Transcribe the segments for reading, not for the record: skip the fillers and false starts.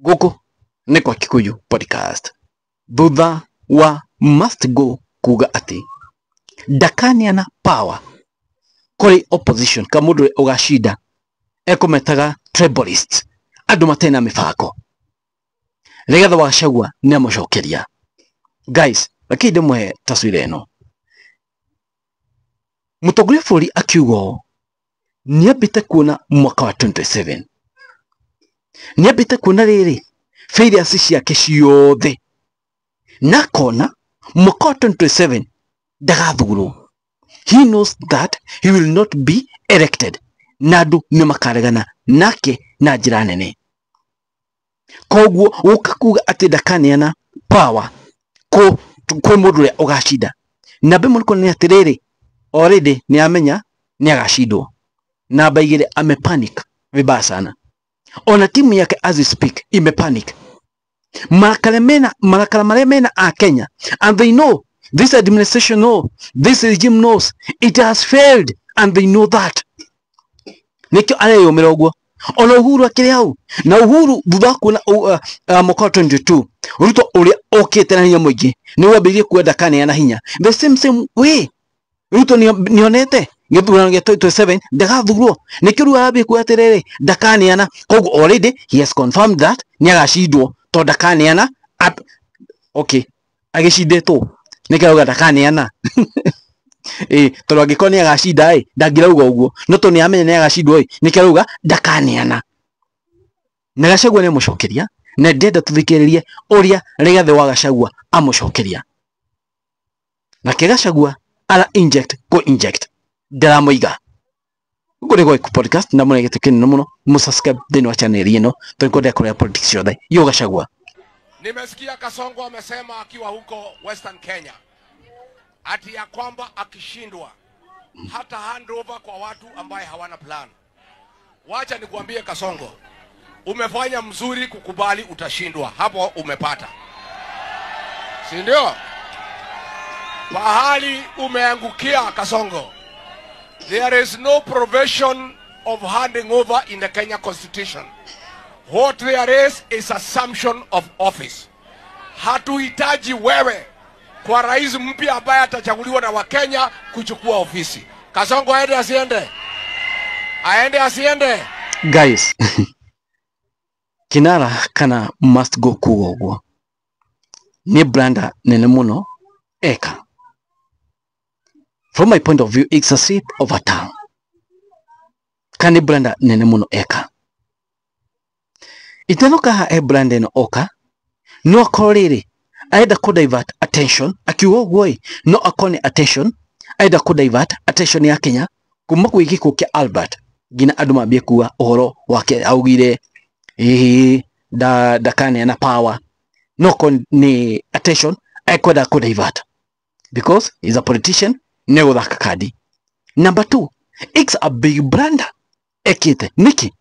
Gũkũ nĩ kwa Kikuyu Podcast. Thutha wa must go kuga atĩ ndakaneana power kũrĩ opposition ka mũndũ ũrĩa ũgacinda ekũmetaga tribalist, andũ matarĩ na mĩbango. Rigathĩ wa Gachagua nĩ amũcokeria. Guys, rekei ndĩmũhe taswira ĩno. Mũtongoria wa bũrũri akiuga ũũ, nĩambĩte kuona mwaka wa 2027, nĩambĩte kuona rĩrĩ failures ciake ciothe, na akona mwaka wa 2027 ndagathurwo. He knows that he will not be elected, na andũ nĩ makaregana nake na njĩra nene. Koguo gũka kuga atĩ ndakaneana power kwĩ mũndũ ũrĩa ũgacinda, namba ĩmwe nĩ kuonania atĩrĩrĩ, already nĩ amenya nĩ agacindwo. Namba igĩrĩ, amepanic vibaya sana. Ona timu yake as we speak imepanic. Marakara mena, marakara marĩa mena a Kenya, and they know this administration know, this regime knows it has failed, and they know that. Nĩkĩo areyũmĩra ũguo. Ona Uhuru akĩrĩ hau, na Uhuru thutha wa kuona mwaka wa 22 Ruto ũrĩa ũkĩte na hinya mũingĩ nĩ wambĩrĩirie kuenda kaneana hinya the same same way. Ruto nĩonete gĩthurano gĩa 2027 ndagathurwo, nĩkĩo rĩu arambia kuga atĩrĩrĩ, ndakaneana. Koguo already he has confirmed that nĩagacindwo tondũ ndakaneana. Okay, agĩcindĩtwo nĩkĩo arauga ndakaneana. Ĩ tondũ angĩkorwo nĩ agacinda ĩ ndangĩrauga ũguo, no tondũ nĩ amenya nĩ agacindwo ĩ nĩkĩo arauga ndakaneana. Na Gachagua nĩ amũcokeria, na ndĩrenda tũthikĩrĩrie ũrĩa Rigathĩ wa Gachagua amũcokeria. Nake Gachagua ara inject kũ inject ndaramũiga. Gũkũ nĩ Gwaku Podcast, na mũne gĩtĩ kĩnene mũno mũsubscribe thĩinĩ wa channel ĩno tondũ kwenda kũrĩa politics ciothe. Yo Gachagua. Nimesikia Kasongo amesema akiwa huko Western Kenya ati ya kwamba akishindwa hata hand over kwa watu ambaye hawana plan. Wacha nikuambie Kasongo, umefanya mzuri kukubali utashindwa, hapo umepata, si ndio? Pahali umeangukia Kasongo, there is no provision of handing over in the Kenya Constitution. What there is assumption of office. Hatuhitaji wewe kwa rais mpya ambaye atachaguliwa na Wakenya kuchukua ofisi. Kasongo aende asiende? Aende asiende? Guys, kinara kana must go kuga ũguo nĩ blunder nene mũno eka. From my point of view, it's a slip of a tongue. Kana nĩ blunder nene mũno eka. Itenoka haha e blunder ĩno oka, no akorwo rĩrĩ arenda kũ divert attention, akiuga ũguo ĩ no akorwo nĩ attention, arenda kũ divert attention ya Kenya kuma gwĩ gĩkuũ kĩa Albert nginya andũ mambie kuga ũhoro wake augire ĩĩ ndakaneana power. No akorwo nĩ attention ekwenda kũ divert because he's a politician, nĩ gũthaka kandi. Number 2, it's a big blunder ekĩte nĩkĩ?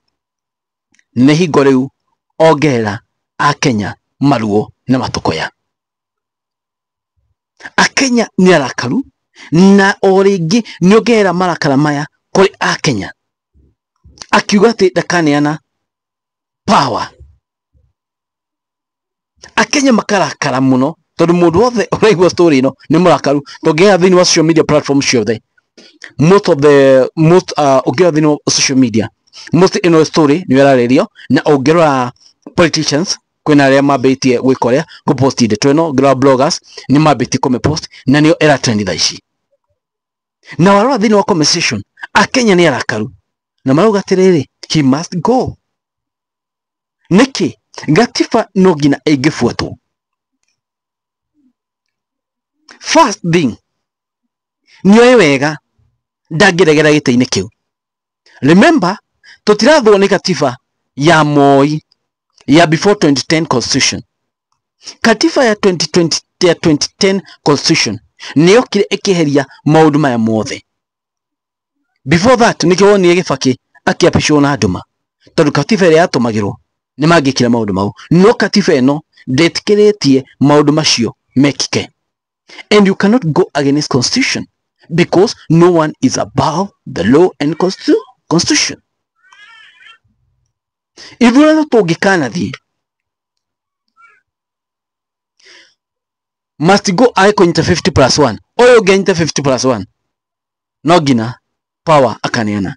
Nĩ hingo rĩu ongerera akenya maruo na matũkũya. Akenya nĩ arakaru na o rĩngĩ nĩ ongerera marakara maya kũrĩ akenya, akiuga atĩ ndakaneana power. Akenya makarakara mũno tondũ mũndũ wothe ũraigua story ĩno nĩ mũrakaru. Tũngĩgera thĩinĩ wa social media platform ciothe, most of the most ũngĩrora thĩinĩ wa social media most ĩno story nĩ ĩrarĩrio, na ũngĩrora politicians kwĩna arĩa mambĩtie gwĩka ũrĩa kũpost ndeto ĩno, ũngĩrora bloggers nĩ mambĩtie kũmĩpost na nĩyo ĩra trend thaa ici. Na warora thĩinĩ wa conversation akenya nĩ arakaru na marauga atĩrĩrĩ, he must go. Nĩkĩ? Gatiba no nginya ĩngĩbuatwo. First thing, nĩoĩ wega ndangĩregera gĩtĩ-inĩ kĩu. Remember, tũtirathwo nĩ katiba ya Moi ya before 2010 constitution. Katiba ya 2020, ya 2010 constitution nĩyokire ĩkĩeheria maũndũ maya mothe. Before that nĩkĩo wonire Kibaki akĩapishwo na ndũma, tondũ katiba ĩrĩa yatũmagĩrwo nĩ mangĩkire maũndũ mau, no katiba ĩno ndĩtĩkĩrĩtie maũndũ macio mekike. And you cannot go against constitution because no one is above the law and constitution. Ithurano tũngĩkanathiĩ Must go ae kũnyita 50 plus 1. Ũyũ ũngĩ anyite 50 plus 1. No nginya power akaneana.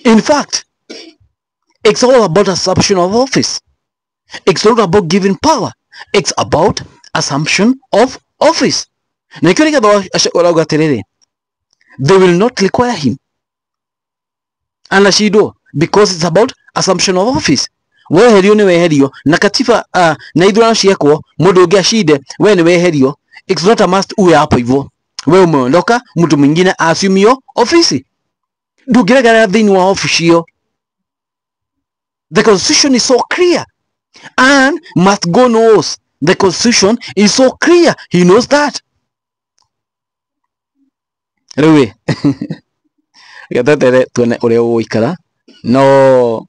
In fact, it's all about assumption of office. It's not about giving power. It's about assumption of office. Na nĩkĩo nĩgetha ũrauga atĩrĩrĩ, they will not require him. Anashindwo because it's about assumption of office. Weherio nĩ weherio na katiba na ithurano ciekwo mũndũ ũngĩ ashinde, we nĩ weherio. It's not a must uwe hapo hivyo. We umeondoka, mtu mwingine assume hiyo ofisi. Ndũngĩregerera thĩinĩ wa ofici ĩyo. The constitution is so clear. And must go knows. The constitution is so clear. He knows that. Rĩu getetere tuone ũrĩa ũgũikara no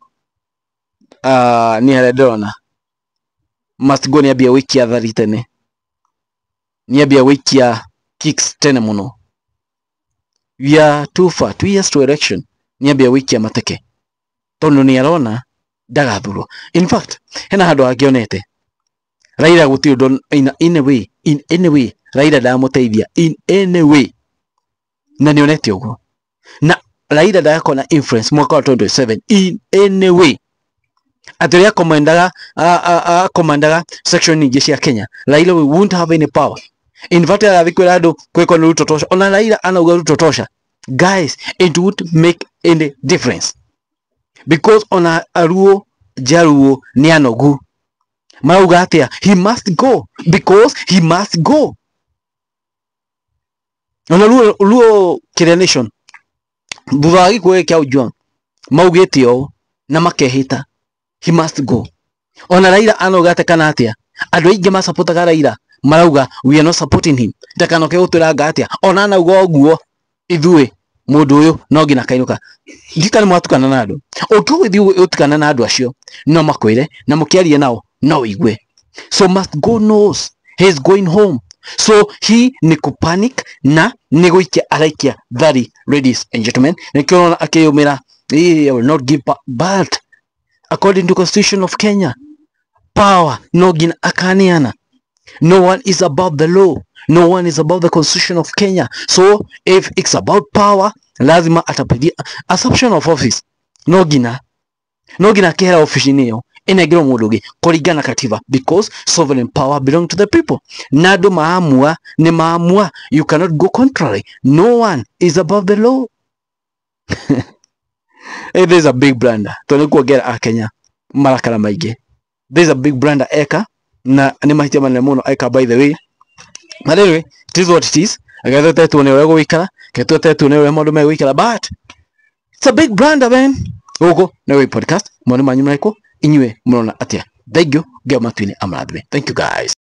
niĩ harĩa ndĩrona must go nĩambia gũikia thari tene, nĩambia gũikia kicks tene mũno. We are too far, 2 years to election, nĩambia gũikia mateke tondũ nĩarona ndagathurwo. In fact, hena handũ angĩonete Raila gũtirĩ ũndũ in a way, in any way Raila ndamũteithia in any way, na nĩonete ũguo na Raila ndagakorwo na influence mwaka wa 2027 in any way. Atĩ ũrĩa akomandaga section nyingĩ cia Kenya, Raila we won't have any power. In fact, agathiĩ kwĩra andũ kwĩkwo nĩ Ruto tosha. Ona Raila anauga Ruto tosha. Guys, it won't make any difference because ona Aruo Jaruo nĩ anogu marauga atĩa, he must go because he must go. Ona Luo Kĩrĩa Nation thutha wa gĩkuũ gĩkĩ kĩa Ojwang maugĩte ũũ na makehĩta he must go. Ona Raila anauga atĩ kana atĩa, andũ aingĩ masapotaga Raila marauga we are not supporting him, ndakanoke gũtwĩranga atĩa. Ona anauga ũguo ithuĩ mũndũ ũyũ no nginya kainũka. Ndikana mwatukana na andũ, ũngĩgũthiĩ ũtukana na andũ acio no makwĩre na mũkĩaria nao no ũigue. So must go knows he is going home. So he ni kupanic na nĩ gũikia araikia thari, ladies and gentlemen. Nĩkĩo ũrona akĩyũmĩra, I will not give up. But according to constitution of Kenya, power no nginya akaneana. No one is above the law. No one is above the constitution of Kenya. So if it's about power, lazima atapitia assumption of office. No nginya akĩhera ofici-inĩ ĩyo ĩnengerwo mũndũ ũngĩ kũringana na katiba, because sovereign power belong to the people. Na andũ maamua nĩ maamua, you cannot go contrary. No one is above the law. Hey, there's a big blunder. Tondũ nĩ kuongera akenya marakara maingĩ. There's a big blunder eka na nĩ mahĩtia manene mũno eka, by the way. But anyway, it is what it is. Reke tuone ũrĩa gũgũikara, reke tuone ũrĩa maũndũ megũikara, but it's a big blunder, man. Gũkũ nĩ Way Podcast, mawoni manyu marĩkũ? Inyuĩ mũrona atĩa? Thank you. Ngai matu-inĩ amũrathime. Thank you guys.